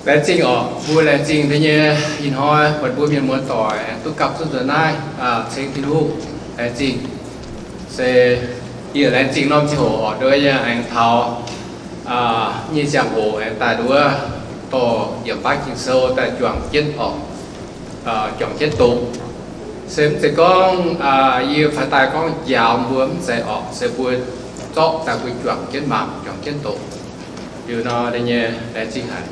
Laengz zingh orqc, mbuo laengz zingh deix nyei ih hnoi buatc mbuo mienh muoz-doic aengx duqv gapv zunv nzuonx naaiv ceng Tin-Hungh. Laengz zingh. Se yie laengz zingh norm ziangh hoc orqc, nduov yie aengx taux nyei ziangh hoc aengx daaih nduov dorh yiem baav Ging-Sou daaih juangc jienv orqc, juangc jienv doqc. Se mv zeiz gorngv yie faix daaih gorngv njaaux mbuo, mv zeiz orqc, se mbuo zorqv daaih mbuo juangc jienv mangc, juangc jienv doqc. Liuz nor, deix nyei laengz zingh haic.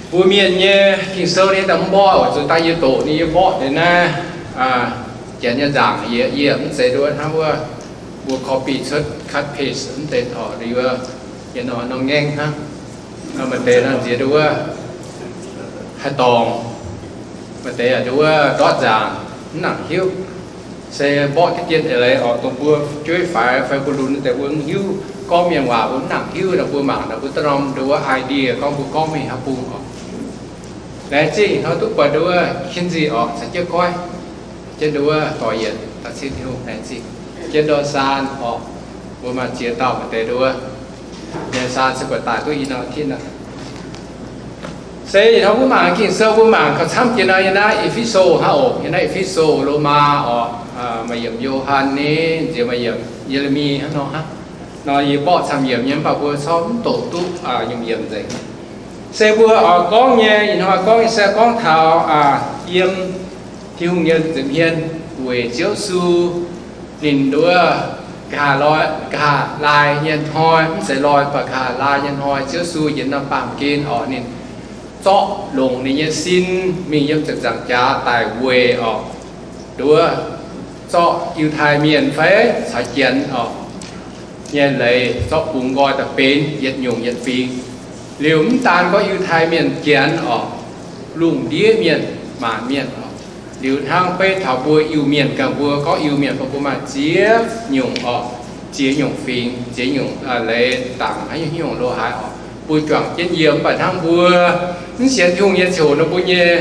Mbuo mienh nyei Ging-Sou nyei daaih mv mborqv, weic zuqc daaih yie doqc ninh yie mborqv deix naaiv janx nyei nzaangc, yie, yie mv zeiz nduov hnangv wuov mbuo copy cuotv cut paste mv deix orqc, liuz yie nor nor ngaengv hnangv. Maaih deix nor nziex nduov haih dorngc, maaih deix nduov ndortv nzaangc mv nangc hiuv. Se mborqv diqv dien eix leiz orqc, dongh mbuo jueiv faix fai mbuo lunx deix mbuo mv hiuv, gorngv mienh waac mbuo mv nangc hiuv nor, mbuo mangc nor mbuo duqv norm nduov idea gorngv mbuo gorngv mingh haaix bung orqc. Laengz zingh hnoi duqv buatc nduov Kinsey orqc caux jienv goiv, jienv nduov dorh yienc daaih ceng Tin-Hungh. Laengz zingh jienv nduov Saan orqc, mbuo maaih ziex dauh maaih deix nduov. Yie Saan se buatc daaih duqv i norm tin aqv. Se ih hnoi mbuo mangc Ging-Sou mbuo mangc gauh camv jiex nor yiem naaiv E^fe^so hnangv oc, yiem naaiv E^fe^so, Lomaa orqc, maaih yiemc Yo^han nyei, nziex maaih yiemc Ye^le^mi hnangv nor hnangv. Nor yie mborqv camv yiemc nyei mv baac mbuo corc mv doqc duqv yiemc yiemc nzengc. Se mbuo oix gorngv nyei, ih hnoi gorngv nyei se gorngv taux yiem Tin-Hungh nyei nza'hmien weic Ziouv Yesu ninh nduov nqa'haav loi, nqa'haav laai nyei hnoi, mv zeiz loi, mv baac nqa'haav laai nyei hnoi, Ziouv Yesu yietc norm baamh gen orqc, ninh zorqv longc ninh nyei sin mingh yiem ziepc nzaangc jaax daic weic orqc, nduov zorqv Yiutai Mienh fai caux Janx orqc nyei leiz zorqv bungx nqoi daaih benx yietc nyungc yietc fingx. Liuz mv daan gorngv Yiutai Mienh, Janx orqc, lungh ndiev mienh, maanc mienh orqc. Liuz hnangv beiv taux mbuo Iu-Mienh ganh, mbuo gorngv Iu-Mienh mbuo maaih ziex nyungc orqc, ziex nyungc fingx, ziex nyungc leiz dangc haaix nyungc lo haaix orqc, mbuo juangc jienv yiem. Mv baac hnangv mbuo mv sienx Tin-Hungh nyei ziangh hoc nor, mbuo nyei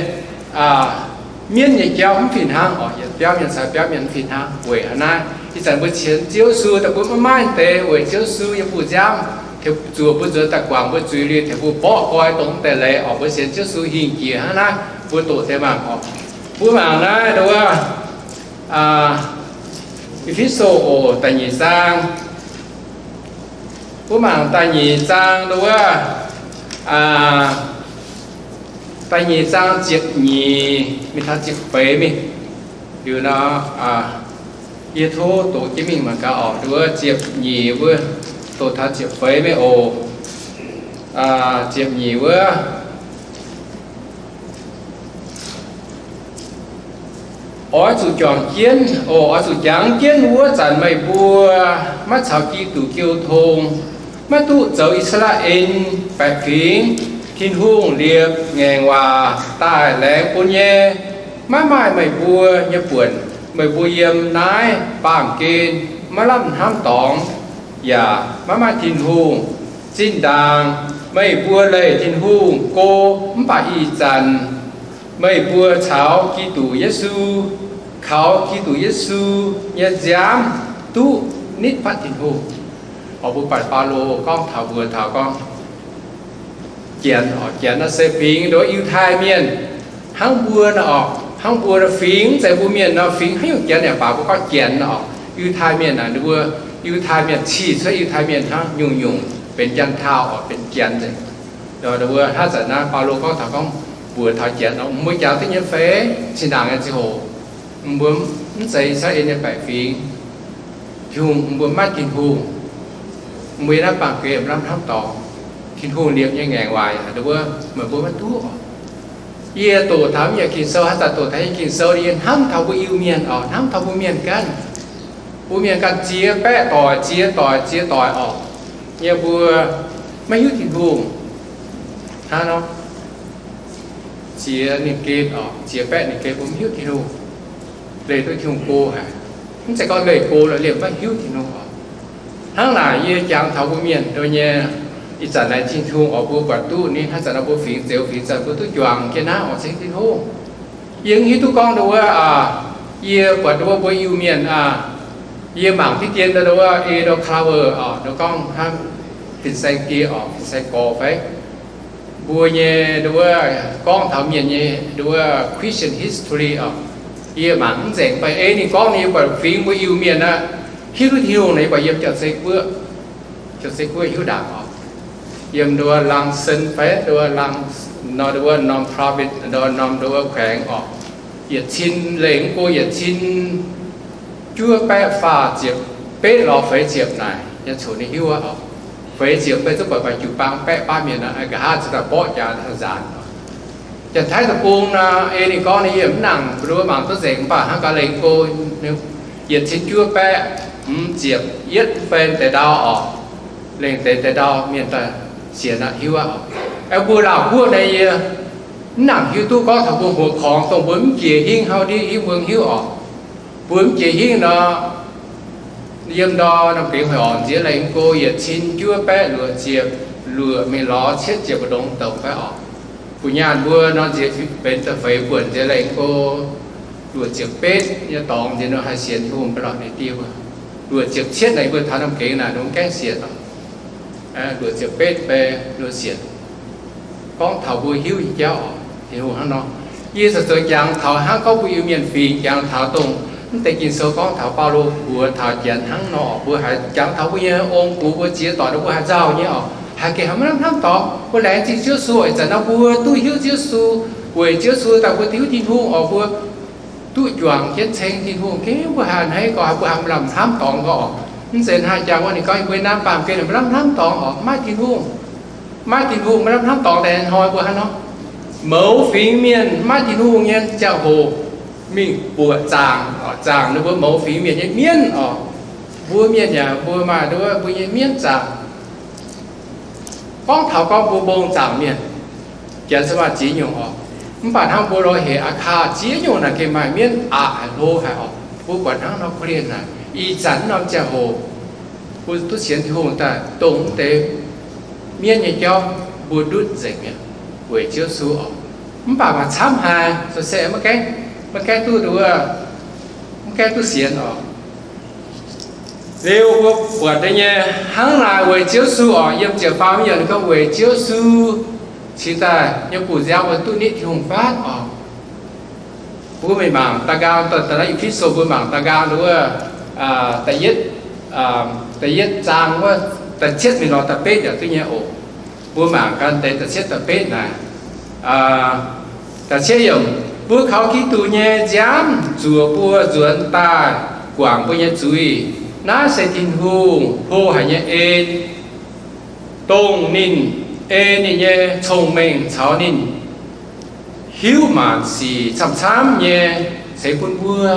mienv nyei jauv mv fih hnangv orqc, yietc biauv mienh caux biauv mienh mv fih hnangv. Weic haaix naaiv? Ih zanc mbuo sienx Ziouv Yesu daaih mbuo maiv maaih deix weic Ziouv Yesu nyei bu nziaamv zuoqc mbuo nzuonx daaih guangc mbuo zuiz liuz tengx mbuo mborqv nqoi dongh mv deix leiz orqc. Mbuo sienx Ziouv Yesu hingh jiex hnangv naaiv, mbuo doqc deix mangc orqc. Mbuo mangc naaiv nduov E^fe^so oc, da'nyeic zaang. Mbuo mangc da'nyeic zaang nduov, da'nyeic zaang ziepc nyeic mingh taux ziepc feix mingh. Liuz nor, yie tov doqc jienv mingh mangc gaax orqc, nduov ziepc nyeic wuov doqc taux ziepc feix mingh oc. Ziepc nyeic wuov, oix zuqc juangc jienv oc, oix zuqc jangx jienv wuov zanc meih mbuo maiv caux Giduc jiu tong, maiv duqv zoux I^saa^laa^en baeqc fingx. Tin-Hungh liepc ngaengc waac daaih laengz bun nyei, maiv maaih meih mbuo nyei buonc. Meih mbuo yiem naaiv baamh gen maiv lamh hnamv dorngx, yaac maiv maaih Tin-Hungh. Zinh ndaangc meih mbuo leih Tin-Hungh go mv baac ih zanc meih mbuo caux Giduc Yesu, kaux Giduc Yesu nyei nziaamv duqv nitv fatv Tin-Hungh. Oix mbuo buatc Baulo gorngv taux mbuox taux gorngv Janx oc, Janx naaiv se fingx nduov Yiutai Mienh. Hnangv mbuo nor oc, hnangv mbuo nor fingx, mv zeiz mbuo Mienh nor fingx, haaix nyungc Janx yaac baac mbuo gorngv Janx nor oc. Yiutai Mienh naaic, ninh mbuo Yiutai Mienh cih cuotv Yiutai Mienh hnangv, nyungc-nyungc benx Janx-tauh oc, benx Janx nzengc. Ninh mbuo hnangv zanc naaiv Baulo gorngv taux gorngv mbuox taux Janx nor, mbuo jangx duqv nyei fai? Zinh ndaangc nyei ziangh hoc mbuo mv zeiz Yiutai Mienh baeqc fingx. Tin-Hungh, mbuo maiv Tin-Hungh. Mbuo yiem naaiv baamh gen maiv lamh hnamv dorngx. Tin-Hungh liepc nyei ngaengc waac yaac nduov meih mbuo maiv duqv oc. Yie doqc taux mv yaac Ging-Sou, haaix zanc doqc taux nyei Ging-Sou, yie hnamv taux mbuo Iu-Mienh oc, hnamv taux mbuo Mienh ganh. Mbuo Mienh ganh ziex baeqv doic, ziex doic, ziex doic oc, nyei mbuo maiv hiuv Tin-Hungh. Hnangv nor, ziex ninh gen oc, ziex baeqv ninh gen mbuo maiv hiuv Tin-Hungh. Leih duqv Tin-Hungh go haic. Mv zeiz gorngv leih go lorqc, liemh maiv hiuv Tin-Hungh oc. Hnangv naaic yie jangx taux mbuo Mienh nduov nyei, ih zanc naaic Tin-Hungh oix mbuo buatc duqv ninh, haaix zanc nor mbuo fingx Ziouv, fingx zanc mbuo duqv juangc jienv naaiv oc, ceng Tin-Hungh. Yie mv hiuv duqv gorngv nduov, yie buatc nduov mbuo Iu-Mienh, yie mangc diqv dien nduov ei nduov Clover oc, nduov gorngv hnangv fin-saeng die oc, fin-saeng gorx fai? Mbuo nyei nduov gorngv taux mienh nyei nduov Christian history oc, yie mangc mv nzengc, mv baac ei ninh gorngv ninh yie buatc fingx mbuo Iu-Mienh aqv, hiuv duqv Tin-Hungh nor, yie buatc yiem Janx-Zei Guoqv, Janx-Zei Guoqv hiuv ndaangc oc. Yiem nduov Laangh Sen fai nduov Laangh, nor nduov norm province, nduov norm nduov แขวง oc. Yietc cin, lengh go yietc cin juov baeqv faah ziepc betv lorz feix ziepc naaic, yie coc ninh hiuv aqv oc. Feix ziepc mv bei zungv buatc maaih jiu-baang baeqv baav mienh aqv, nqa'haav ziouc daaih mborqv jaax haaix zanc. Janx-Taiv deic-bung nor, ei ninh gorngv ninh yie mv nangc, mbuo mangc duqv nzengc, mv baac hnangv gaax lengh go yietc cin juov baeqv hmz ziepc yietv fen deix ndau oc. Lengh deix deix ndau mienh daaih sienx aqv, hiuv aqv oc. Aengx mbuo Laauh Guoqv naaiv yie mv nangc hiuv duqv gorngv taux mbuo hmuoqc korngx dongh mbuo mv jiex hingv hnangv ndiev hingv muangx hiuv oc. Mbuo mv jiex hingv nor, yiem ndor norm gengx hoic orqc, nziex lengh go yietc cin juov baeqv luoqc ziepc luoqc mingh lorz cietv ziepc mbu'ndongx douc fai oc. Gu'nyaanh mbuo nor nziex benx da'feix buonc, nziex lengh go luoqc ziepc betv nyei dorngx nziex nor haih sienx Tin-Hungh fai lorqc, ninh diev mbuo. Luoqc ziepc cietv naaic mbuo taux norm gengx naaic nungx gaengh sienx oc. Luoqc ziepc betv fai luoqc sienx. Gorngv taux mbuo hiuv nyei jauv oc, Tin-Hungh hnangv nor. Yie ziouc zoux jangx taux hnangv gorngv mbuo Iu-Mienh fingx jangx taux dongh mv deix Ging-Sou gorngv taux Baulo mbuox taux Janx hnangv nor, mbuo haiz jangx taux mbuo nyei ong-gux mbuo ziex doic nor, mbuo haiz nzauh nyei oc. Haiz gengh haiz maiv lamh hnamv dorngx. Mbuo laengz zingh Ziouv Yesu ih zanc nor, mbuo duqv hiuv Ziouv Yesu, weic Ziouv Yesu daaih mbuo hiuv Tin-Hungh oc, mbuo duqv juangc jienv ceng Tin-Hungh, gengh mbuo haiz a'hneiv gorx, mbuo haiz maiv lamh hnamv dorngx gorx oc. Mv zeiz hnangv jangx wuov ninh gorngv mbuo naaiv baamh gen maiv lamh hnamv dorngx oc, maiv Tin-Hungh. Maiv Tin-Hungh, maiv lamh hnamv dorngx daaih hnoi mbuo hnangv nor. Mouz fingx mienh maiv Tin-Hungh nyei ziangh hoc mingh buoqc zaangc, zaangc ninh mbuo mouz fingx mienh nyei mienv oc. Mbuo mienh yaac mbuo maaih nduov mbuo nyei mienv zaangc. Gorngv taux gorngv mbuo mbong zaangc mienh, janx se maaih ziex nyungc oc. Mv baac hnangv mbuo lorz hec Aa^kaa ziex nyungc naaic gengh maaih mienv aqc haic hlo haic oc. Mbuo buatc hnangv nor korv-lienh naaic, ih zanc norm ziangh hoc mbuo duqv sienx Tin-Hungh daaih dongh mv deix mienv nyei jauv mbuo ndutv nzengc mi'aqv weic Ziouv Yesu oc. Mv baac maaih camv haic, se maiv gaengh, maiv gaengh duqv nduov, maiv gaengh duqv sienx oc. Liuz mbuo buatc deix nyei hnangv naaic weic Ziouv Yesu oc, yiem ziepc faam yiemc ninh gorngv weic Ziouv Yesu cingx daaih nyei bun nziaamv mbuo duqv nitv Tin-Hungh fatv oc. Mbuo mingh mangc da'nqaang, da'naaiv E^fe^so mbuo mangc da'nqaang wuov, da'yietv, da'yietv zaang wuov, da'cietv mingh lorz da'betv yaac duqv nyei oc. Mbuo mangc gaax deix da'cietv da'betv naaic. Da'cietv yiemc, mbuo kaux Giduc nyei nziaamv zuoqc mbuo nzuonx daaih guangc mbuo nyei zuiz. Naaiv se Tin-Hungh hlo haic nyei en, dongh ninh ei ninh nyei cong-mengh caux ninh hiuv maanc sic camv-camv nyei ceix bun mbuo.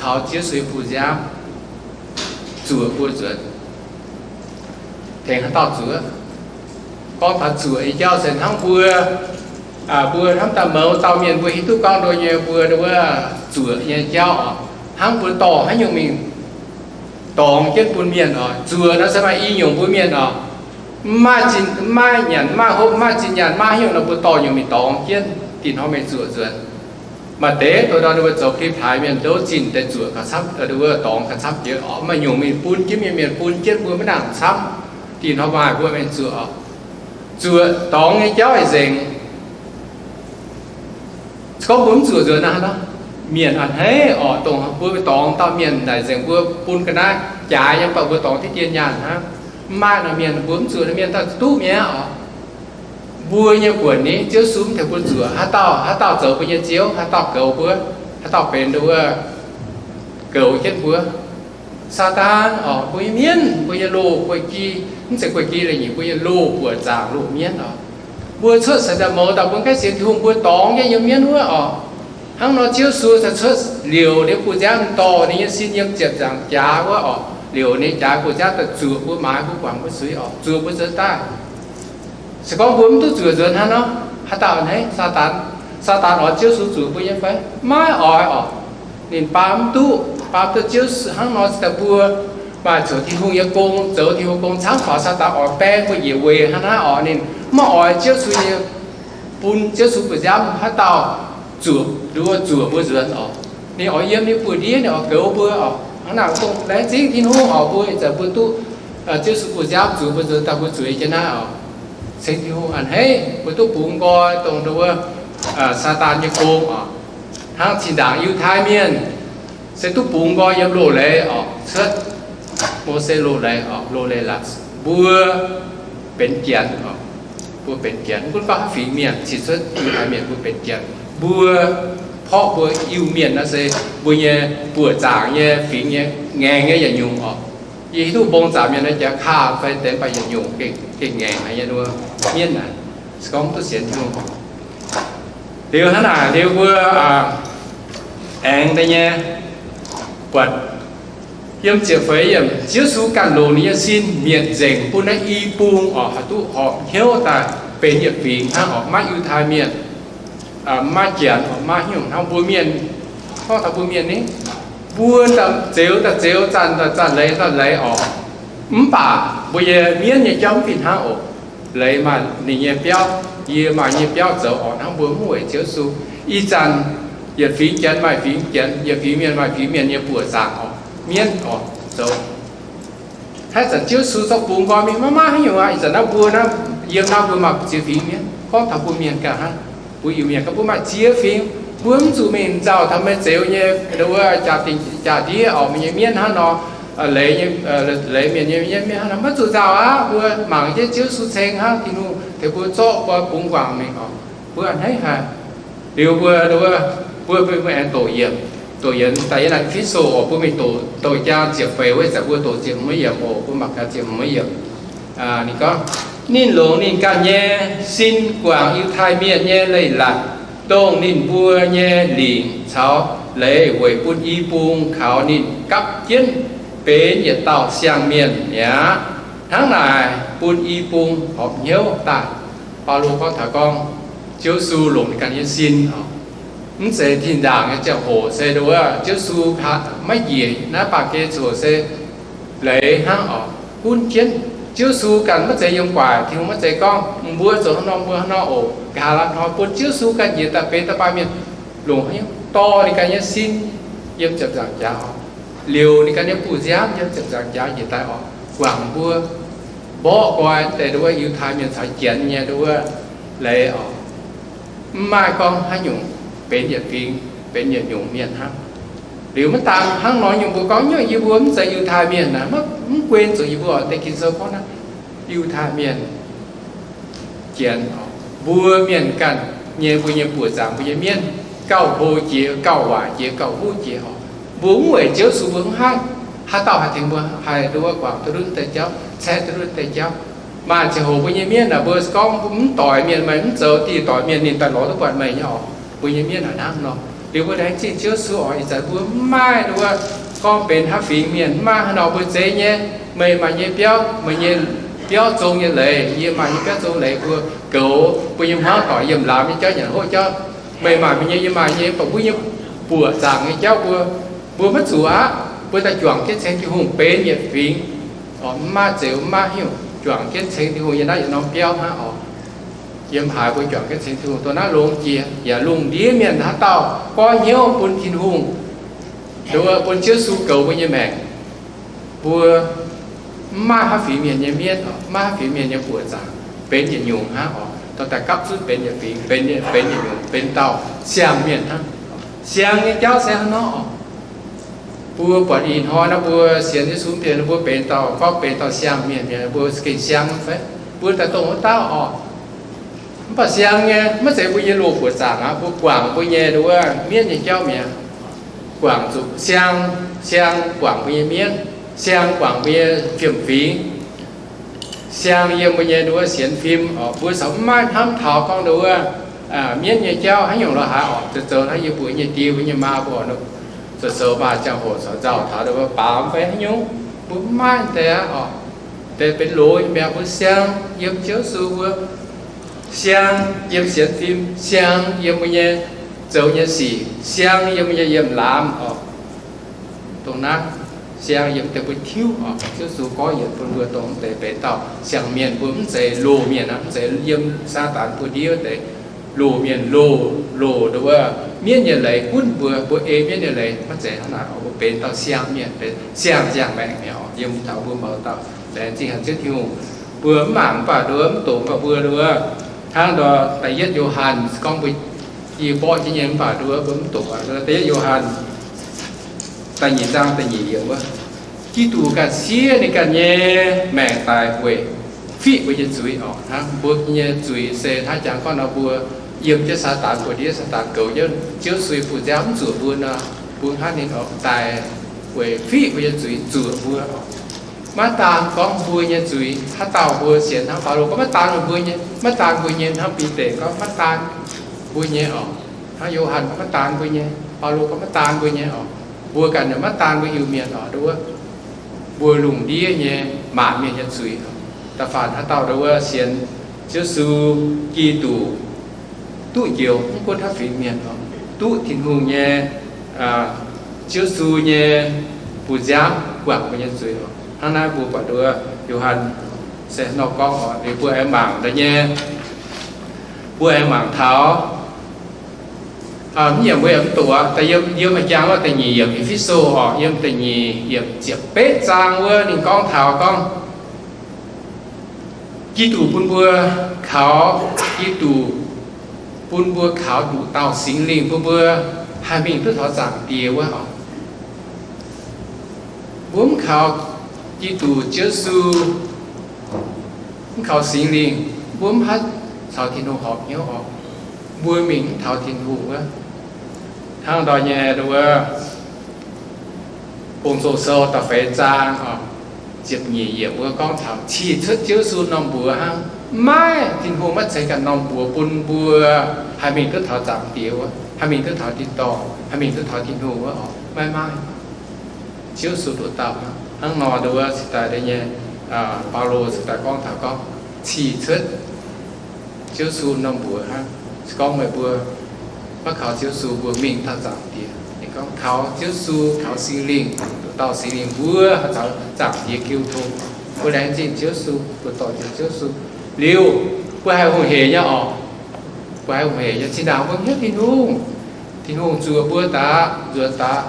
Kaux Ziouv Yesu nyei bun nziaamv zuoqc mbuo nzuonx. Tengx haaix dauh zuoqc? Gorngv taux zuoqc nyei jauv se hnangv mbuo, mbuo hnamv daaih mouz dauh mienh mbuo hiuv duqv gorngv nduov nyei mbuo wuov zuoqc nyei jauv oc. Hnangv mbuo dorh haaix nyungc mingh dorngx jienv bun mienh oc. Zuoqc nor se maaih i nyungc mbuo mienh oc, maiv maaih zinh, maiv maaih nyanc, maiv maaih hopv, maiv maaih zinh nyaanh, maiv maaih haaix nyungc nor mbuo dorh nyungc mingh dorngx jienv, dingh hnoi meih zuoqc nzuonx. Maaih deix dongh nor ninh mbuo zoux pi-plaaix mienh ndouv zinh deix zuoqc gauh camv, ninh mbuo dorngx gauh camv jiex oc. Maaih nyungc mingh bun jienv mienh, mienh bun jienv mbuo maiv nangc camv, dingh hnoi maaih mbuo mingh zuoqc oc. Zuoqc dorngx nyei jauv ih nzengc. Se gorngv mbuo mv zuoqc nzuonx naaiv, mienh a'hneiv oc, dongh mbuo dorngx dauh mienh naaic nzengc mbuo bun ga'naaiv jaaix nyei, mv baac mbuo dorngx diqv dien nyaanh hnangv. Mv maaih nor mienh mbuo mv zuoqc nor mienh daaih duqv mi'aqv oc. Mbuo nyei buonc ni, Ziouv Yesu mv tengx mbuo zuoqc. Haaix dauh, haaix dauh zoux mbuo nyei ziouv? Haaix dauh goux mbuo? Haaix dauh benx nduov goux jienv mbuo? Saadaan oc. Mbuo nyei mienv, mbuo nyei loz guei-gi, mv zeiz guei-gi leiz-nyeic, mbuo nyei loz buoqc zaangc loz mienv oc. Mbuo cuotv seix daaih mouz dauh mbuo gaengh sienx Tin-Hungh, mbuo dorngx jienv yiem mienv wuov oc. Hnangv nor Ziouv Yesu cuotv liouc ninh bun nziaamv dorh ninh nyei sin yiem ziepc nzaangc jaax wuov oc. Liouc ninh jaax bun nziaamv daaih zuoqc mbuo, maaiz mbuo, guangc mbuo zuiz oc, zuoqc mbuo nzuonx daaih. Se gorngv mbuo mv duqv zuoqc nzuonx hnangv nor, haaix dauh a'hneiv? Saadaan. Saadaan oix Ziouv Yesu zuoqc mbuo nyei fai? Maiv oix oc. Ninh baamz mv duqv, baamz duqv Ziouv Yesu hnangv nor cingx daaih mbuo maaih zoux Tin-Hungh nyei gong, zoux Tin-Hungh gong camv faaux, Saadaan oix baeng mbuo njiec weic hnangv naaiv oc. Ninh maiv oix Ziouv Yesu nyei, bun Ziouv Yesu bun nziaamv haaix dauh zuoqc, nduov zuoqc mbuo nzuonx oc. Ninh oix yiem ninh buoz-ndiev, ninh oix goux mbuo oc. Hnangv naaic dongh laengz zingh Tin-Hungh oc, mbuo ih zanc mbuo duqv Ziouv Yesu bun nziaamv zuiz mbuo nzuonx daaih mbuo zueiz jienv naaiv oc. Ceng Tin-Hungh a'hneiv mbuo duqv bungx nqoi dongh nduov Saadaan nyei gong oc. Hnangv zinh ndaangc Yiutai Mienh se duqv bungx nqoi yiem loz-leiz oc, cuotv Mose loz-leiz oc, loz-leiz-latc, mbuo benx Janx oc. Mbuo benx Janx, mv gunv gorngv haaix fingx mienh, ciex cuotv Yiutai Mienh mbuo benx Janx. Mbuo porv mbuo Iu-Mienh naaiv se mbuo nyei buoqc zaangc nyei fingx nyei ngaengc nyei yietc nyungc oc. Yie hiuv duqv mbong zaangc mienh naaiv jaax kaah fai deix baac yietc nyungc gengh ngaengc haic nyei nduov mienv naaic, se gorngv duqv sienx Tin-Hungh. Liuz hnangv naaic liuz mbuo aengx deix nyei buatc yiem ziepc feix yiemc, Ziouv Yesu ganh longc ninh nyei sin mietc nzengc bun naaiv i bung oc, haih duqv horpc hnyouv daaih benx yietc fingx hnangv oc, maiv Yiutai Mienh, maiv Janx oc, maiv hnyouv hnangv mbuo mienh. Gorngv taux mbuo mienh ni, mbuo daaih zeux daaih zeux, zanc daaih zanc, leiz daaih leiz oc. Mv baac mbuo nyei mienv nyei jauv mv fih hnangv oc. Leiz maaih ninh nyei biauv, yie maaih nyei biauv zoux oc. Hnangv mbuo mv weic Ziouv Yesu, ih zanc yietc fingx Janx maaih fingx Janx, yietc fingx mienh maaih fingx mienh nyei buoqc zaangc oc, mienv oc, zoux. Haaix zanc Ziouv Yesu zorqv bungx nqoi mingh maiv maaih haaix nyungc aqv. Ih zanc naaiv mbuo naaiv, yiem naaiv mbuo maaih ziex fingx mienh. Gorngv taux mbuo mienh ganh hnangv, mbuo Iu-Mienh ganh mbuo maaih ziex fingx. Mbuo mv zuqc mingh nzauh taux meih zeux nyei wuov jaa-dingh jaa-ndiev oc, meih nyei mienv hnangv nor, leiz nyei, leiz mienh nyei mienv hnangv nor, maiv zuqc nzauh aqv. Mbuo mangc jienv Ziouv Yesu ceng hnangv, Tin-Hungh tengx mbuo zorqv nqoi bungx guangc mingh oc. Mbuo a'hneiv haic. Liuz mbuo, mbuo, mbuo, mbuo aengx doqc yiemc, doqc yiemc daaih yiem naaiv E^fe^so oc, mbuo mingh doqc, doqc jaa ziepc feix wuov zanc mbuo doqc ziepc hmz yiemc oc, mbuo mangc gaax ziepc hmz yiemc. Ninh gorngv, ninh longc ninh ganh nyei sin guangc Yiutai Mienh nyei leiz-latc, dongh ninh mbuo nyei lingc caux leiz weic bun i bung kaux ninh gapv jienv benx yietc dauh siang-mienh mi'aqv. Hnangv naaic bun i bung horpc hnyouv daaih. Baulo gorngv taux gorngv Ziouv Yesu longc ninh ganh nyei sin oc. Mv zeiz tin ndaangc nyei ziangh hoc se nduov Ziouv Yesu maiv njiec naaiv baamh gen ziangh hoc se leiz hnangv oc. Gunv jienv Ziouv Yesu ganh maiv zeiz yiem guaic, Tin-Hungh maiv zeiz gorngv mbuo zoux hnangv nor mbuo hnangv nor oc. Nqa'haav hnoi bun Ziouv Yesu ganh njiec daaih benx dauh baamh mienh, longc haaix nyungc dorh ninh ganh nyei sin yiem ziepc nzaangc jaax oc, liouc ninh ganh nyei buoz-nziaamv yiem ziepc nzaangc jaax njiec daaih oc, guangc mbuo, mborqv nqoi deix nduov Yiutai Mienh caux Janx nyei nduov leiz oc. Mv maaih gorngv haaix nyungc benx yietc fingx, benx yietc nyungc mienh hnangv. Liuz maiv daan hnangv nor nyungc mbuo gorngv nyungc yie mbuo mv zeiz Yiutai Mienh naaic, mv, mv guen zuqc yie mbuo oc. Deix Ging-Sou gorngv naaiv Yiutai Mienh, Janx oc, mbuo mienh ganh nyei, mbuo nyei buoqc zaangc, mbuo nyei mienv gauh hlo jiex, gauh waaic jiex, gauh huv jiex oc. Mbuo mv weic Ziouv Yesu mbuo mv haih. Haaix dauh haih tengx mbuo haih nduov guangc duqv ndutv deix jauv, caeqv duqv ndutv deix jauv? Maaih ziangh hoc mbuo nyei mienv naaic mbuo gorngv mv doic mienh, meih mv zoux diuh doic mienh ninh daaih lorz duqv buatc meih nyei oc. Mbuo nyei mienv naaic hnangv nor. Liuz mbuo laengz zingh Ziouv Yesu oc. Ih zanc mbuo mv maaih nduov gorngv benx haaix fingx mienh, mv maaih haaix nor mbuo zeiz nyei. Meih maaih nyei biauv, meih nyei biauv zong nyei leiz, yie maaih nyei biauv zong leiz, mbuo goux mbuo nyei hmuangv doic yiem laamz nyei jauv, nyanc hopv jauv. Meih maaih meih nyei, yie maaih nyei, mv baac mbuo nyei buoqc zaangc nyei jauv mbuo, mbuo maiv zuqc aqv. Mbuo daaih juangc jienv ceng Tin-Hungh benx yietc fingx oc. Mv maaih zeux, mv maaih haaix nyungc, juangc jienv ceng Tin-Hungh yiem naaiv yietc norm biauv hnangv oc. Yiem haaix mbuo juangc jienv ceng Tin-Hungh, dongh naaiv longx jiex. Yaac lungh ndiev mienh haaix dauh goiv hnyouv bun Tin-Hungh, nduov bun Ziouv Yesu goux mbuo nyei maengc, mbuo mv maaih haaix fingx mienh nyei mienv oc, mv maaih haaix fingx mienh nyei buoqc zaangc, benx yietc nyungc hnangv oc. Dorh daaih gapv zunv benx yietc fingx, benx, benx yietc nyungc, benx dauh siang-mienh hnangv. Siang nyei jauv se hnangv nor oc. Mbuo buatc ih hnoi naaiv mbuo sienx Yesu mv baac mbuo benx dauh, gorngv benx dauh siang-mienh mi'aqv, mbuo gengh siang fai? Mbuo daaih dongh wuov dauh oc. Mv baac siang nyei maiv zeiz mbuo nyei loz-buoqc zaangc aqv. Mbuo guangc mbuo nyei nduov mienv nyei jauv mi'aqv. Guangc zuqc siang, siang guangc mbuo nyei mienv, siang guangc mbuo nyei fiem-fingx, siang yiem mbuo nyei nduov sienx fim oc. Mbuo corc mv maaih hnamv taux gorngv nduov mienv nyei jauv haaix nyungc lorqc haaix oc. Zoux zoux hnangv yie mbuo nyei die, mbuo nyei maa mbuo oc, zoux zoux maaih ziangh hoc corc nzauh taux nduov baamz fai haaix nyungc. Mbuo mv maaih deix aqv oc. Deix benx loz nyei mi'aqv. Mbuo siang yiem Ziouv Yesu mbuo, siang yiem sienx fim, siang yiem mbuo nyei zoux nyei sic, siang yiem mbuo nyei yiem laamz oc. Dongh naaiv siang yiem deix mbuo tiuv oc. Ziouv Yesu gorngv yienc bun mbuo dongh deix benx dauh siang-mienh, mbuo mv zeiz loz-mienh aqv, mv zeiz yiem Saadaan buoz-ndiev wuov deix loz-mienh, loz, loz nduov mienv nyei leiz gunv mbuo, mbuo ei mienv nyei leiz. Maiv zeiz hnangv naaic oc. Mbuo benx dauh siang-mienh, benx siang-ziangh maengc mi'aqv oc. Yiem taux mbuo mouz dauh Laengz zingh haic Ziouv Tin-Hungh, mbuo mv mangc mv baac nduov mv doqc, mv baac mbuo nduov hnangv nor da'yietv Yo^han gorngv mbuo yie mborqv jienv nyei mv baac nduov mbuo mv doqc. Da'yietv Yo^han da'nyeic zaang da'nyeic yiemc wuov, Giduc ganh siev ninh ganh nyei maengc daic weic fiqv mbuo nyei zuiz oc. Hnangv mbuo nyei zuiz se hnangv jangx gorngv nor mbuo yiem jienv Saadaan buoz-ndiev, Saadaan goux jienv Ziouv Yesu nyei bu nziaamv mv zuoqc mbuo nor, mbuo hnangv ninh oc daic weic fiqv mbuo nyei zuiz zuoqc mbuo oc. Maiv daan gorngv mbuo nyei zuiz, haaix dauh mbuo sienx hnangv Baulo gorngv maiv daan mbuo nyei, maiv daan mbuo nyei, hnangv Bide gorngv maiv daan mbuo nyei oc, hnangv Yo^han gorngv maiv daan mbuo nyei, Baulo gorngv maiv daan mbuo nyei oc. Mbuo ganh yaac maiv daan mbuo Iu-Mienh oc, nduov mbuo lungh ndiev nyei maanc mienh nyei zuiz. Da'faanh haaix dauh nduov sienx Ziouv Yesu Giduc duqv njoux, mv gunv haaix fingx mienh oc, duqv Tin-Hungh nyei, Ziouv Yesu nyei bu nziaamv guangc mbuo nyei zuiz oc. Hnangv naaiv mbuo buatc nduov Yo^han se nor gorngv oc, liuz mbuo aengx mangc da'nyeic, mbuo aengx mangc taux mv yiemc mbuo yaac mv doqc, da'yiem yiem a'jang wuov da'nyeic yiemc E^fe^so oc, yiem da'nyeic yiemc ziepc betv zaang wuov ninh gorngv taux gorngv Giduc bun mbuo kaux, Giduc bun mbuo kaux nduqc dauh Singx Lingh bun mbuo haih mingh duqv taux Zaangc Diex wuov oc. Mbuo mv kaux Giduc Ziouv Yesu, mv kaux Singx Lingh, mbuo mv haih caux Tin-Hungh horpc hnyouv oc. Mbuo mingh mv taux Tin-Hungh wuov. Hnangv ndortv nyei wuov, Bung Sou Sou da'feix zaang oc, ziepc nyeic yiemc wuov gorngv taux cih cuotv Ziouv Yesu norm mbuox hnangv. Maiv, Tin-Hungh maiv ceix ganh norm mbuox bun mbuo haih mingh duqv taux Zaangc Diex wuov, haih mingh duqv taux tin-dorngh, haih mingh duqv taux Tin-Hungh wuov oc. Maiv maaih. Ziouv Yesu nduqc dauh hnangv nor nduov cingx daaih nyei, Baulo cingx daaih gorngv taux gorngv cih cuotv Ziouv Yesu norm mbuox hnangv. Se gorngv meih mbuo maiv kaux Ziouv Yesu, mbuo mingh taux Zaangc Diex. Ninh gorngv kaux Ziouv Yesu, kaux Singx Lingh, nduqc dauh Singx Lingh mbuo haih caux Zaangc Diex jiu tong. Mbuo laengz zingh Ziouv Yesu, mbuo dorh jienv Ziouv Yesu liuz, mbuo haih hungh heic nyei oc. Mbuo haih hungh heic nyei. Zinh ndaangc mbuo hnyouv Tin-Hungh, Tin-Hungh zuoqc mbuo daaih, nzuonx daaih,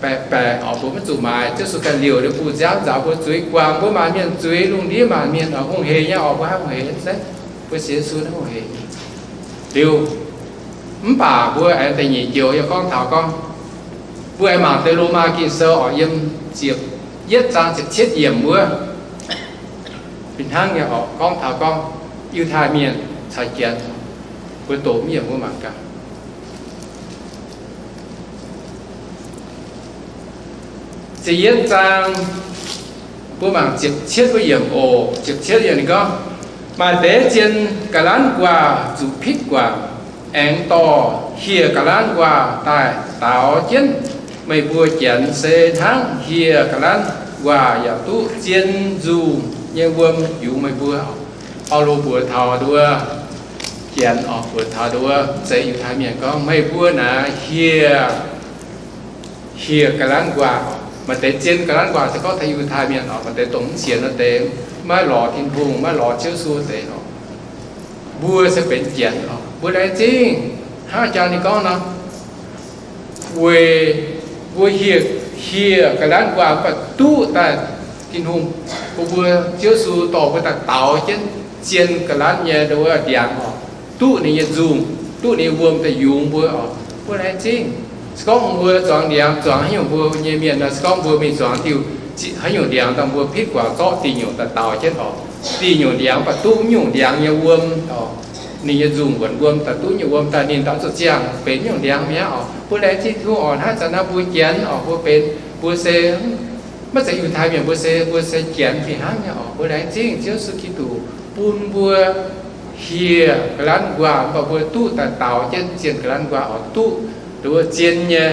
baeqc baeqc oc, mbuo maiv zuqc maaiz. Ziouv Yesu ganh liouc ninh bu nziaamv nzaaux mbuo zuiz, guangc mbuo maanc mienh zuiz, lungh ndiev maanc mienh oc, hungh heic nyei oc. Mbuo haih hungh heic nyei se mbuo sienx Yesu naaiv hungh heic nyei. Liuz, mv baac mbuo aengx da'nyeic joux yaac gorngv taux gorngv, mbuo aengx mangc deix Lomaa Ging-Sou oc, yiem ziepc yietv zaang ziepc cietv yiemc wuov, fih hnangv nyei oc, gorngv taux gorngv Yiutai Mienh caux Janx, mbuo doqc mv yiemc mbuo mangc gaax. Ziepc yietv zaang, mbuo mangc ziepc cietv wuov yiemc oc. Ziepc cietv yiemc ninh gorngv, maaih deix zien ga'lanv nquaah zuqc pitv guangc, aengx dorh hieh ga'lanv nquaah daaih daaux jienv. Meih mbuo Janx se hnangv hieh ga'lanv nquaah yaac duqv zien nzungh nyei wuom yungz meih mbuo. Baulo mbuox taux nduov Janx oc, mbuox taux nduov mv zeiz Yiutai Mienh gorngv, meih mbuo naaiv hieh, hieh ga'lanv nquaah. Maaih deix zien ga'lanv nquaah se gorngv taux Yiutai Mienh oc, maaih deix dongh mv sienx wuov deix, maiv lorz Tin-Hungh, maiv lorz Ziouv Yesu wuov deix oc. Mbuo se benx Janx oc. Mbuo laengz zingh hnangv jang ninh gorngv nor, weic mbuo hieh, hieh ga'lanv nquaah mv baac duqv daaih Tin-Hungh bun mbuo, Ziouv Yesu dorh mbuo daaih daaux jienv zien ga'lanv nyei nduov ndiangx oc, duqv ninh nyei nzungh, duqv ninh nyei wuom daaih yungz mbuo oc. Mbuo laengz zingh. Se gorngv mbuo zuangx ndiangx, zuangx haaix nyungc mbuo nyei mienh nor, se gorngv mbuo mingh zuangx diuh haaix nyungc ndiangx daaih, mbuo pitv guangc zorqv diuh nyungc daaih daaux jienv oc. Diuh nyungc ndiangx mv baac duqv mv nyungc ndiangx nyei wuom oc. Ninh nyei nzungh wuonc wuom daaih, duqv nyungc wuom daaih, ninh daaih zuqc ziangh benx nyungc ndiangx mi'aqv oc. Mbuo laengz zingh Tin-Hungh oc. Hnangv zanc naaiv mbuo Janx oc, mbuo benx, mbuo se maiv zeiz Yiutai Mienh, mbuo se, mbuo se Janx fih hnangv nyei oc. Mbuo laengz zingh Ziouv Yesu Giduc bun mbuo hieh ga'lanv nquaah, mv baac mbuo duqv daaih daaux jienv zien ga'lanv nquaah oc, duqv nduov zien nyei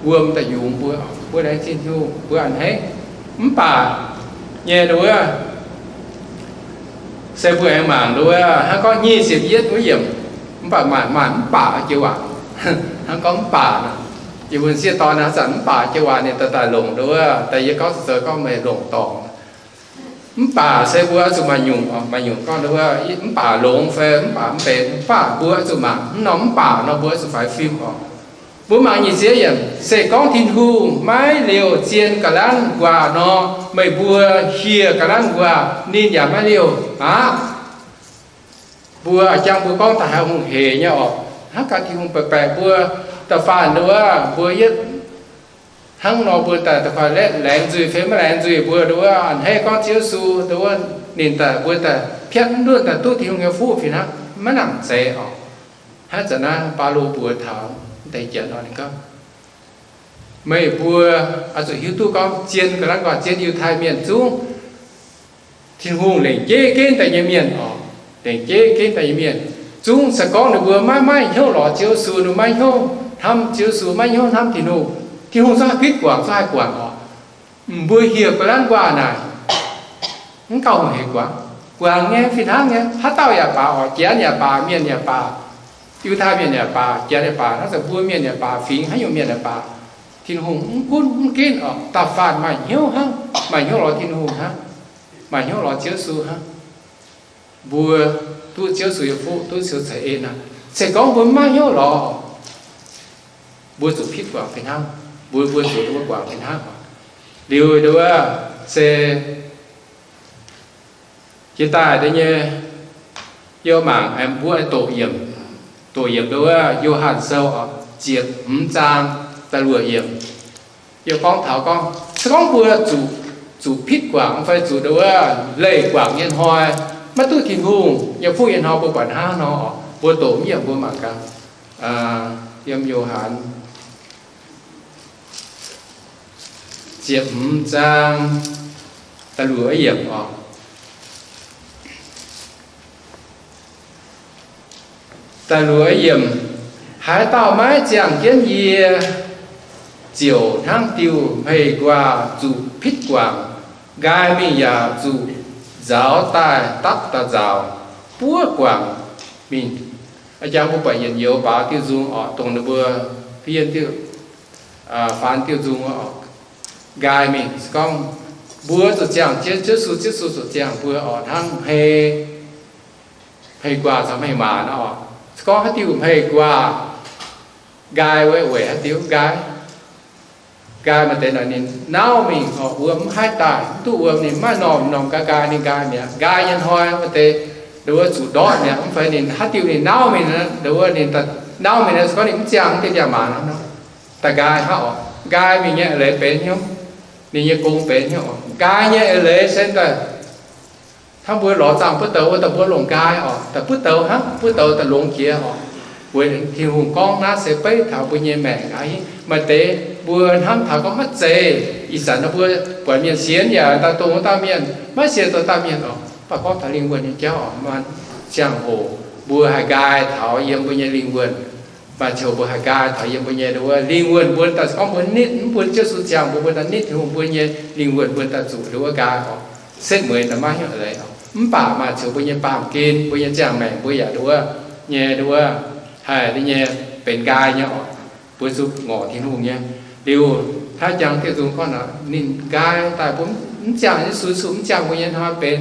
wuom daaih yungz mbuo oc. Mbuo laengz zingh Tin-Hungh, mbuo a'hneiv. Mv baac nyei nduov, se mbuo aengx mangc nduov, hnangv gorngv nyic ziepc yietv wuov yiemc, mv baac maaih, maaih mv baac joux waac. Hnangv gorngv mv baac nor, yie mbuo sieqv dorn naaiv zanc mv baac joux waac ninh daaih daaih longc nduov, daaih yie gorngv zoux gorngv meih longc dorngc. Mv baac se mbuo oix zuqc maaih nyungc, maaih nyungc gorngv nduov, mv baac longx fai mv baac mv benx, mv baac mbuo oix zuqc mangc. Mv norm mv baac nor mbuo oix zuqc faix fim oc. Mbuo mangc nyic ziepc yiemc, se gorngv Tin-Hungh maiv liouh zien ga'lanv nquaah nor, meih mbuo hieh ga'lanv nquaah, ninh yaac maiv liouh aqv. Mbuo jangx mbuo gorngv daaih haiz hungh heic nyei oc. Hnangv gaax Tin-Hungh baeqc baeqc mbuo da'faanh nduov, mbuo yietv hnangv nor mbuo daaih da'faanh laengz nzuih fai maiv laengz nzuih, mbuo nduov a'hneiv gorngv Ziouv Yesu nduov ninh daaih, mbuo daaih piatv mv nduov daaih duqv Tin-Hungh nyei fuqv fih hnangv, maiv nangc zeiz oc. Hnangv zanc naaiv Baulo mbuox taux deix janx oc, ninh gorngv, meih mbuo oix zuqc hiuv duqv gorngv zien ga'lanv nquaah, zien Yiutai Mienh zungv Tin-Hungh lengc jeiv genv daaih nyei mienh oc, lengc jeiv genv daaih nyei mienh zungv se gorngv ninh mbuo maiv maaih hnyouv lorz Ziouv Yesu, ninh mbuo maiv hnyouv hnamv Ziouv Yesu, maiv hnyouv hnamv Tin-Hungh, Tin-Hungh zungv haih pitv guangc, zungv haih guangc oc. Mbuo hieh ga'lanv nquaah naaic, mv gauh hungh heic guangc. Guangc nyei fih hnangv nyei, haaix dauh yaac baac oc, janx yaac baac, mienh yaac baac, Yiutai Mienh yaac baac, janx yaac baac, hnangv zanc mbuo mienh yaac baac, fingx haaix nyungc mienh yaac baac, Tin-Hungh mv gunv mv ginv oc, da'faanh maaih hnyouv hnangv, maaih hnyouv lorz Tin-Hungh hnangv, maaih hnyouv lorz Ziouv Yesu hnangv, mbuo duqv Ziouv Yesu nyei fuqv, duqv Ziouv ceix en aqv. Se gorngv mbuo mv maaih hnyouv lorz, mbuo zuqc pitv guangc fih hnangv. Mbuo, mbuo zuqc mbuo guangc fih hnangv. Liuz nduov se jiex daaih deix nyei, yie mangc mbuo doqc yiemc, doqc yiemc nduov Yo^han Sou oc, ziepc hmz zaang da'luoqc yiemc. Yie gorngv taux gorngv, se gorngv mbuo zuqc, zuqc pitv guangc fai zuqc nduov leih guangc nyei hnoi, maiv duqv Tin-Hungh nyei fuqv nyei hnoi mbuo buatc hnangv nor oc. Mbuo doqc mv yiemc mbuo mangc gaax. Yiem Yo^han ziepc hmz zaang da'luoqc yiemc oc. Da'luoqc yiemc, haaix dauh maiv ziangh jienv yie, ziouc hnangv diuh hmei nquaah zuqc pitv guangc, nqaai mingh yaac zuqc nzauz daaih dapv da'nzauz, buov guangc mingh. A'jang mbuo buatc yietc njoux baaux diuh nzung oc, dongh ninh mbuo fiev diuh, faanx diuh nzung oc, nqaai mingh. Se gorngv mbuo zuqc ziangh jienv Ziouv Yesu, Ziouv Yesu zuqc ziangh mbuo oc, hnangv hmei, hmei nquaah caux hmei maanc oc. Se gorngv haaix diuh hmei nquaah, nqaai weic, weic haaix diuc nqaai? Nqaai maaih deix naaic ninh nauv mingh oc, wuom mv haih daaih, mv duqv wuom ninh maiv maaih normh, normh nqaai nqaai ninh nqaai mi'aqv. Nqaai nyei hnoi maaih deix nduov zuqc ndortv mi'aqv, mv fai ninh haaix diuc ninh nauv mingh nduov ninh nauv mingh nor, se gorngv ninh mv ziangh diuh ndiangx-maanc nor, daaih nqaai hnangv oc. Nqaai mingh nyei eix leiz benx hnyouv, ninh nyei gong benx hnyouv oc. Nqaai nyei eix leiz se daaih hnangv mbuo lorz zaangh buov douz wuov daaih mbuo longc nqaai oc, daaih buov douz hnangv, buov douz daaih longx jiex oc. Weic Tin-Hungh gorngv naaiv se beiv taux mbuo nyei maengc aqv. Maaih deix mbuo hnamv taux gorngv maiv zeiz, ih zanc nor mbuo buatc mienh sienx yaac daaih dongh wuov dauh mienh, maiv sienx dongh dauh mienh oc. Mv baac gorngv taux lingh wuonh nyei jauv oc, maaih ziangh hoc mbuo haih nqaai taux yiem mbuo nyei lingh wuonh. Maaih ziangh hoc mbuo haih nqaai taux yiem mbuo nyei nduov lingh wuonh, mbuo daaih gorngv mbuo nitv, mv bun Ziouv Yesu ziangh mbuo, mbuo daaih nitv Tin-Hungh, mbuo nyei lingh wuonh mbuo daaih zuqc nduov nqaai oc. Setv mueiz daaih maiv hnyouv eix leiz oc. Mv baac maaih ziangh hoc mbuo nyei baamh gen, mbuo nyei ziangh maengc mbuo yaac nduov nyei nduov, haih nyei benx nqaai nyei oc. Mbuo zuqc ngorc Tin-Hungh nyei. Liuz hnangv jangx diuh nzung gorngv nor, ninh nqaai daaih mbuo mv ziangh Yesu, Yesu mv ziangh mbuo nyei hnoi benx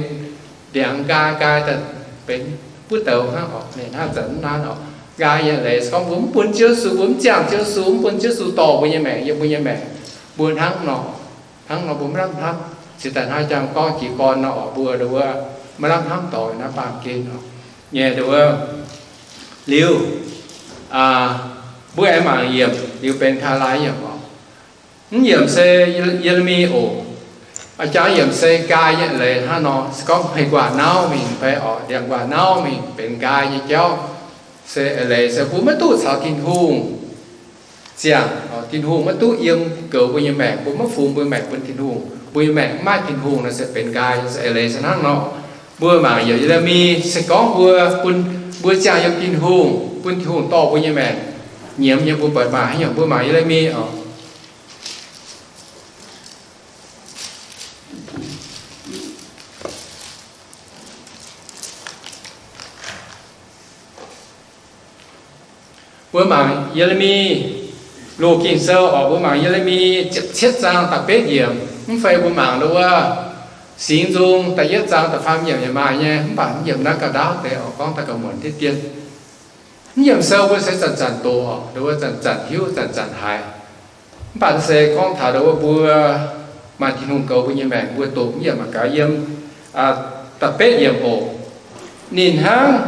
ndiangx nqaai, nqaai daaih benx buov douz hnangv oc. Ninh hnangv zanc mv naaiv oc, nqaai nyei leiz se gorngv mbuo mv bun Ziouv Yesu, mbuo mv ziangh Ziouv Yesu, mv bun Ziouv Yesu dorh mbuo nyei maengc, yiem mbuo nyei maengc, mbuo hnangv nor, hnangv nor mbuo mv lamh hnamv. Cingx daaih hnangv jangx gorngv jiez gorn nor oc, mbuo nduov maiv lamh hnamv dorh naaiv baamh gen oc. Nyei nduov liuz, mbuo aengx mangc yiemc, liuz benx kaa lai yiemc oc. Mv yiemc se Ye^le^mi oc. A'jang yiemc se nqaai nyei eix leiz hnangv nor, se gorngv hmei nquaah nauv mingh fai oc, ndiangx nquaah nauv mingh benx nqaai nyei jauv. Se eix leiz se mbuo maiv duqv caux Tin-Hungh ziangh, Tin-Hungh maiv duqv yiem goux mbuo nyei maengc, mbuo maiv fungx mbuo maengc bun Tin-Hungh, mbuo nyei maengc mv maaih Tin-Hungh nor se benx nqaai. Se eix leiz se hnangv nor. Mbuo mangc yiemc Ye^le^mi, se gorngv mbuo bun, mbuo ziangh yiem Tin-Hungh, bun Tin-Hungh dorh mbuo nyei maengc, nyiemz nyei mbuo buatc maaih haaix nyungc. Mbuo mangc Ye^le^mi oc. Mbuo mangc Ye^le^mi, Loz-Ging Sou oc, mbuo mangc Ye^le^mi ziepc cietv zaang da'betv yiemc. Mv fai mbuo mangc nduov Singx Nzung da'yietv zaang da'faam yiemc yaac maaih nyei, mv baac mv yiemc naaiv gauh ndaauv deix oc, gorngv daaih gauh muonc diqv dien. Mv yiemc sou mbuo se zanc-zanc doqc, nduov zanc-zanc hiuv, zanc-zanc haiz. Mv baac se gorngv taux nduov mbuo maaih Tin-Hungh goux mbuo nyei maengc, mbuo doqc mv yiemc mangc gaax yiem da'betv yiemc oc. Ninh hnangv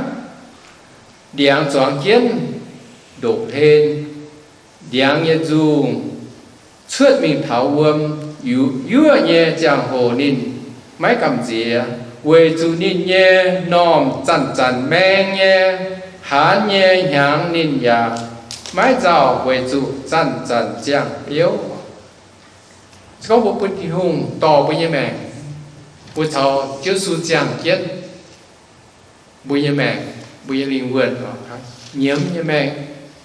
ndiangx zuangx jienv ndoqc hlen, ndiangx nyei nzungh cuotv mingh taux wuom, yuoqv nyei ziangh hoc ninh maiv gamh nziex, weic zuqc ninh nyei normh zanc-zanc maeng nyei, haanz nyei hnyangx ninh yaac maiv nzauh weic zuqc zanc-zanc ziangh biouv. Se gorngv mbuo bun Tin-Hungh dorh mbuo nyei maengc, mbuo caux Ziouv Yesu ziangh jienv, mbuo nyei maengc, mbuo nyei lingh wuonh, nyiemz nyei maengc,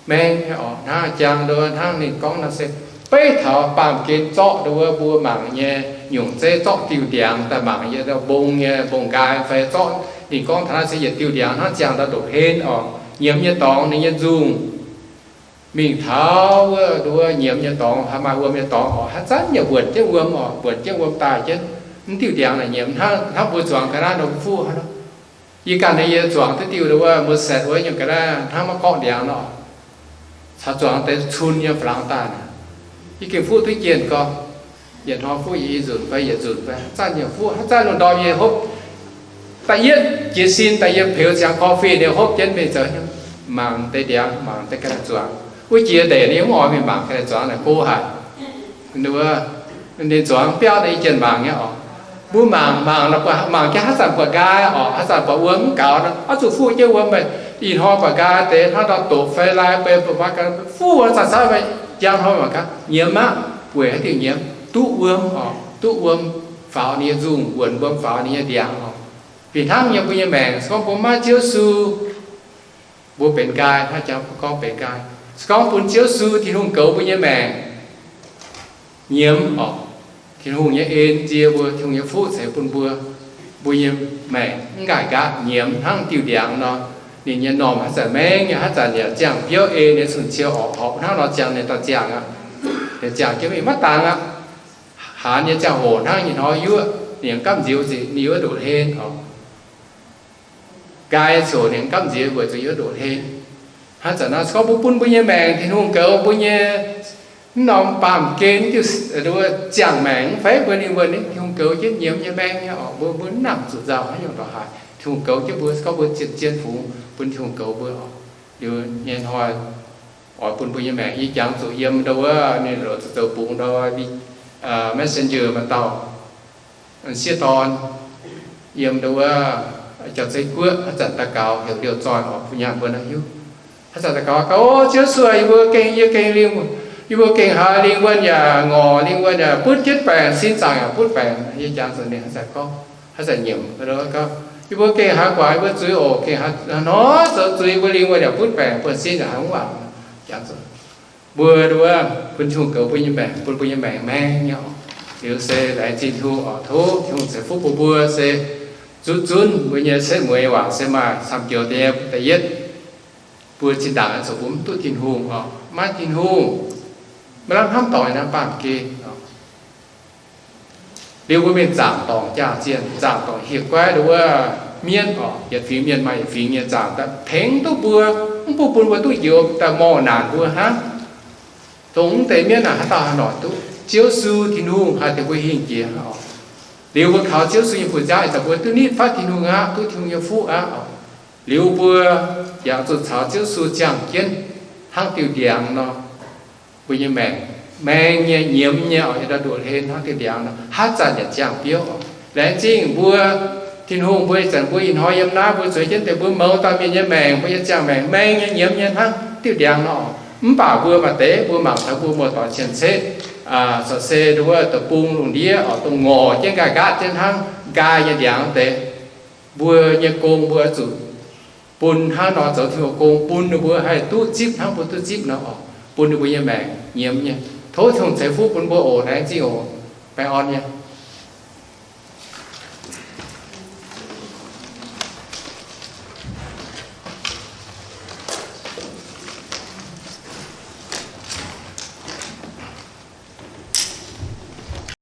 maeng nyei oc. Hnangv jangx nduov, hnangv ninh gorngv nor se, beiv taux baamh gen zorqv nduov mbuo mangc nyei nyungc zeiv, zorqv diuh ndiangx daaih mangc yie mbong nyei mbong-nqaai fai zorqv, ninh gorngv taux naaiv se yietc diuh ndiangx hnangv ziangh ndau ndoqc hlen oc. Nyiemz nyei dorngx ninh nyei nzungh mingh taux wuov nduov nyiemz nyei dorngx, haih maaih wuom nyei dorngx oc, haaix zanc yaac wuonc jienv wuom oc, wuonc jienv wuom daaih jienv. Mv diuh ndiangx naaic nyiemz hnangv, hnangv mbuo zuangx ga'naaiv nor mbuo fuqv hnangv nor. Yie ganh nyei yie zuangx duqv diuh nduov mbuo setv wuov nyungc ga'naaiv hnangv maiv gorqv ndiangx nor, caux zuangx deix cun nyei fa'langx daaih naaic, yie gengh fuqv duqv jienh gorx. Yietc hnoi fuqv yietc nzunc fai yietc nzunc fai haaix zanc yaac fuqv, haaix zanc lungh ndorm yie hopv da'yietv jiez sin daaih yiem peux ziangx coffee ninh hopv jienv mingh zoux mangc deix ndiangx, mangc deix ga'naaiv zuangx. Wuov jiex ndeic ninh mv oix mingh mangc ga'naaiv zuangx naaic go haic. Ninh zuangx biauv naaic yie jienh mangc nyei oc. Mbuo mangc, mangc, mangc jienv haaix zanc buatc nqaai oc, haaix zanc buatc wuom mv gaux nor, oix zuqc fuqv jienv wuom meih. Ih hnoi buatc nqaai deix hnangv nor doqc fai lai bei buatc maaih ga'naaiv fuqv, haaix zanc caux meih njang hnoi mangc gaax nyiemz aqv, weic haaix diuc nyiemz? Duqv wuom oc, duqv wuom faaux ninh nyei nzungh, wuonc wuom faaux ninh nyei ndiangx oc. Fih hnangv nyei mbuo nyei maengc, se gorngv mbuo maiv Ziouv Yesu, mbuo benx nqaai, hnangv jangx mbuo gorngv benx nqaai. Se gorngv bun Ziouv Yesu Tin-Hungh goux mbuo nyei maengc, nyiemz oc, Tin-Hungh nyei en nzie mbuo, Tin-Hungh nyei fuqv ceix bun mbuo, mbuo nyei maengc mv nqaaic nqaatv nyiemz hnangv diuh ndiangx nor. Ninh nyei normh haaix zanc maeng nyei, haaix zanc yaac ziangh biouv ei ninh cun-ciou oc, horpc hnangv nor ziangh ninh daaih ziangh aqv. Ninh ziangh jienv mingh maiv dangx aqv. Haanz nyei ziangh hoc hnangv ih hnoi yuoqv, ninh gamh nziex zic ninh yuoqv ndoqc hlen oc. Nqaai nyei ziouc ninh gamh nziex weic zuqc yuoqv ndoqc hlen. Hnangv zanc nor se gorngv mbuo bun mbuo nyei maengc Tin-Hungh goux mbuo nyei mv norm baamh gen diuh ziangh maengc mv fai mbuo ninh mbuo ninh Tin-Hungh goux jienv nyiemz nyei maeng nyei oc, mbuo mbuo mv nangc zuqc nzauh haaix nyungc ndongc haaix. Tin-Hungh goux jienv mbuo se gorngv mbuo zien zien fungx bun Tin-Hungh goux mbuo oc. Liuz nyei hnoi oix bun mbuo nyei maengc, yie jangx zuqc yiem ndau wuov ninh loc zoux bungx ndau wuov Messenger maaih dauh sieqv dorn yiem ndau wuov Jauv-Zei Guoqv, haaix zanc daux gaux heuc Liouh Zoih oc, mbuo nyaanh mbuo naaiv hiuv. Haaix zanc daux gaux gaax, O Ziouv Yesu aac, yie mbuo gengh, yie gengh lingh, yie mbuo gengh haiz lingh wuonh yaac ngorc, lingh wuonh yaac butv jienv baengc, sin zaangc yaac butv baengx. Yie jangx zuqc ninh haaix zanc gorngv, haaix zanc nyiemc, gorngv, Yie mbuo gengh haiz guangc yie mbuo zuiz oc, gengh haaix hnoi zoux zuiz yie mbuo lingh wuonh yaac butv baengx, buonv-sin yaac haiz mv waac. Jangx zuqc mbuo ndau wuov bun Tin-Hungh goux mbuo nyei maengc, bun mbuo nyei maengc maeng nyei oc. Liuz se laengz zingh Tin-Hungh oc. Tov Tin-Hungh ceix fuqv bun mbuo se zuqv zunv mbuo nyei setv mueiz waac se maaih camv joux deix nyei. Da'yietv, mbuo zinh ndaangc aengx zoux mbuo mv duqv Tin-Hungh oc, maiv Tin-Hungh, maiv lamh hnamv dorngc yiem naaiv baamh gen oc. Liuz mbuo mingh zaangc dorngc jaax-zienh, zaangc dorngc hieh guaiv ndau wuov mienv oc, yietc fingx mienh maaih yietc fingx nyei zaangc daaih tengx duqv mbuo, mv bun bun mbuo duqv njoux daaih morh naanc mbuo hnangv. Dongh mv deix mienv naaic haaix dauh haih noic duqv? Ziouv Yesu Tin-Hungh haih tengx mbuo hingh jiex hnangv oc. Liuz mbuo kaux Ziouv Yesu nyei bu nziaamv ih zanc mbuo duqv nitv fatv Tin-Hungh aqv, duqv Tin-Hungh nyei fuqv aqv oc. Liuz mbuo yaac zuqc caux Ziouv Yesu ziangh jienv hnangv diuh ndiangx nor. Mbuo nyei maengc maeng nyei, nyiemz nyei oc, yiem ndau ndoqc hlen hnangv diuh ndiangx nor, haaix zanc yaac ziangh biouv oc. Laengz zingh mbuo Tin-Hungh, mbuo ih zanc mbuo ih hnoi yiem naaiv mbuo zueiz jienv deix mbuo mouz dauh mienh nyei maengc, mbuo nyei ziangh maengc maeng nyei, nyiemz nyei hnangv diuh ndiangx nor. Mv baac mbuo maaih deix mbuo mangc taux mbuo muoz-doic cien-ceqv, corc se ndau wuov deic-bung lungh ndiev oc, dongh ngorc jienv nqaai nqaatv jienv hnangv nqaai nyei ndiangx deix. Mbuo nyei gong mbuo zuqc bun hnangv nor zoux Tin-Hungh gong, bun ninh mbuo haih duqv zipv hnangv mbuo duqv zipv nor oc. Bun ninh mbuo nyei maengc nyiemz nyei. Tov Tin-Hungh ceix fuqv bun mbuo oc. Laengz zingh oc. Baengh orn nyei.